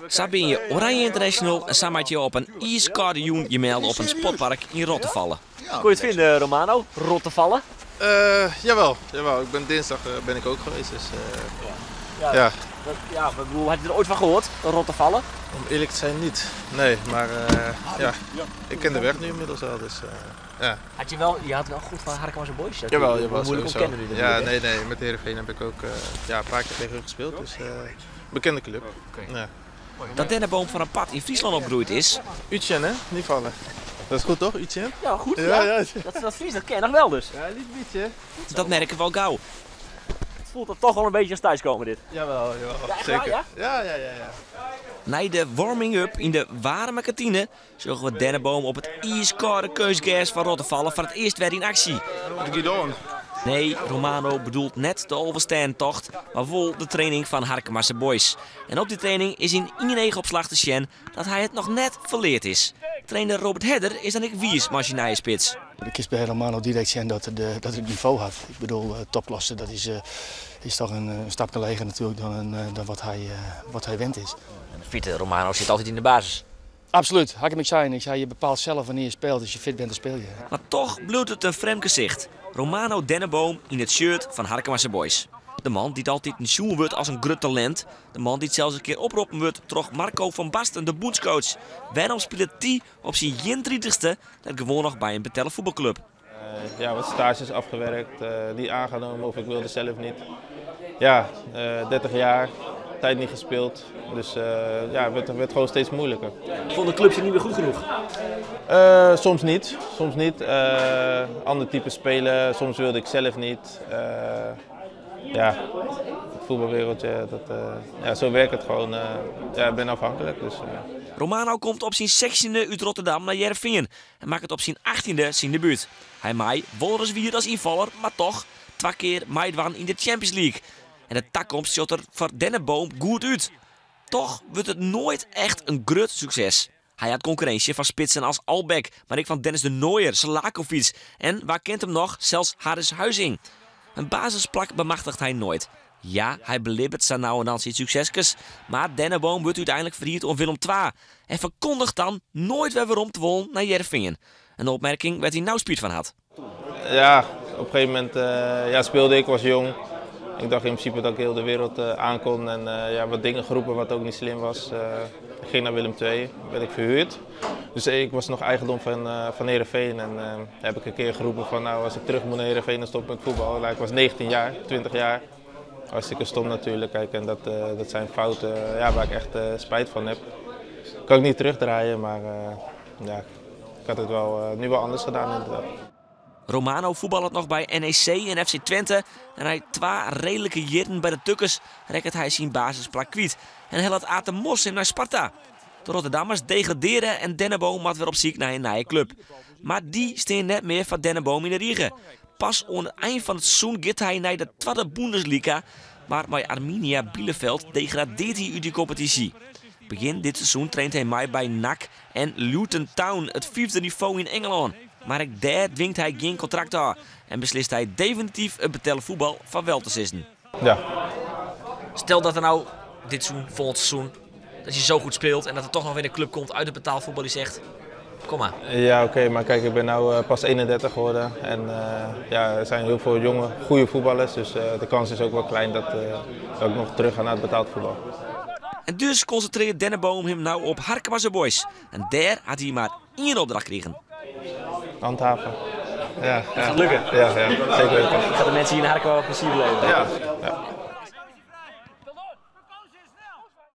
Sa binne je Oranje International en sa moatte je op in iiskâlde jûn je melde op in sportpark yn Rottefalle. Koe je it fine, Romano? Rottefalle? Jawel, jawel. Ik ben dinsdag ben ik ook geweest, dus ja. Ja, ik bedoel, had je er ooit van gehoord, Rottefalle? Om eerlijk te zijn niet, nee, maar ja, ik ken de weg nu inmiddels wel, dus ja. Had je wel, je had wel goed van Harkemase Boys? Dat Jawel, je jawel, moeilijk sowieso. ontkennen nu Ja, natuurlijk, hè? nee, nee, met Heerenveen heb ik ook een paar keer tegen hun gespeeld, dus bekende club. Oké. Ja. Dat Denneboom van een pad in Friesland opgroeid is. Utjen, hè? Niet vallen. Dat is goed, toch, Utjen? Ja, goed, Ja, ja. ja. Dat Fries, dat ken je nog wel dus. Ja, niet beetje. Dat merken we al gauw. Het voelt dan toch wel een beetje als thuiskomen dit. Jawel, jawel. Ja, echt Zeker. waar, ja? Ja, ja, ja, ja. Na de warming-up in de warme kantine zorgen we Denneboom op het ijskoude kunstgras van Rottefalle voor het eerst weer in actie. De Guidon. Nee, Romano bedoelt net de Alversteentocht, maar wel de training van Harkemase Boys. En op die training is in één opslag te zien dat hij het nog net verleerd is. Trainer Robert Herder is dan ik wies spits. Ik is bij Romano direct zien dat hij het niveau had. Ik bedoel, topklasse, dat is toch een stapje lager natuurlijk dan wat hij wend is. En Fiete Romano zit altijd in de basis. Absoluut, had ik hem zijn. Ik zei, je bepaalt zelf wanneer je speelt. Als je fit bent, dan speel je. Maar toch bloedt het een vreemd gezicht. Romano Denneboom in het shirt van Harkemase Boys. De man die altijd een zoen wordt als een groot talent. De man die zelfs een keer oproepen wordt door Marco van Basten, de bondscoach. Waarom speelt die op zijn 31ste dat gewoon nog bij een betellen voetbalclub? Ja, wat stages afgewerkt, niet aangenomen of ik wilde zelf niet. Ja, 30 jaar, tijd niet gespeeld. Dus het werd gewoon steeds moeilijker. Vond de club je niet meer goed genoeg? Soms niet. Soms niet. Ander type spelen, soms wilde ik zelf niet. Het voetbalwereldje, zo werkt het gewoon. Ik ben afhankelijk. Dus. Romano komt op zijn 16e uit Rotterdam naar Heerenveen en maakt het op zijn 18e zijn debuut. Hij maai wolris wier als invaller, maar toch 2 keer meidwan in de Champions League. En de toekomst ziet er voor Denneboom goed uit. Toch wordt het nooit echt een groot succes. Hij had concurrentie van spitsen als Albeck, maar ik van Dennis de Nooijer, Selakovic en waar kent hem nog, zelfs Haris Huizing. Een basisplak bemachtigt hij nooit. Ja, hij belibbert zijn nou en dan zijn succeskes, maar Denneboom wordt uiteindelijk verhierd om Willem II en verkondigt dan nooit weer om te wollen naar Heerenveen. Een opmerking waar hij nou spiet van had. Ja, op een gegeven moment speelde ik, was jong. Ik dacht in principe dat ik heel de wereld aankon en wat dingen geroepen wat ook niet slim was. Ik ging naar Willem II, werd ik verhuurd. Dus ik was nog eigendom van Heerenveen en heb ik een keer geroepen van nou, als ik terug moet naar Heerenveen dan stop ik met voetbal. Ik was 19 jaar, 20 jaar. Hartstikke stom natuurlijk, en dat zijn fouten waar ik echt spijt van heb. Kan ik niet terugdraaien, maar ik had het nu wel anders gedaan inderdaad. Romano voetballt nog bij NEC en FC Twente en hij 2 redelijke jaren bij de Tukkers rekkert hij zijn basisplak kwijt. En hij laat Aten Mos hem naar Sparta. De Rotterdammers degraderen en Denneboom moet weer op ziek naar een nieuwe club. Maar die steen net meer van Denneboom in de riegen. Pas aan het eind van het seizoen gaat hij naar de tweede Bundesliga, maar bij Arminia Bielefeld degradeert hij uit die competitie. Begin dit seizoen traint hij mij bij NAC en Luton Town, het 5e niveau in Engeland. Maar ook daar dwingt hij geen contract aan en beslist hij definitief het betellen voetbal van wel te sissen. Stel dat er nou dit seizoen, volgend seizoen, dat je zo goed speelt en dat er toch nog weer een club komt uit het betaalvoetbal die zegt, kom maar. Ja, oké, maar ik ben nou pas 31 geworden en er zijn heel veel jonge, goede voetballers, dus de kans is ook wel klein dat ik nog terug ga naar het betaald voetbal. En dus concentreert Denneboom hem nou op Harkemase Boys. En daar had hij maar 1 opdracht gekregen. Handhaven. Ja, Dat gaat lukken. Ja, ja, zeker weten. Gaat de mensen hier in Harkema wel plezier beleven? Ja, ja.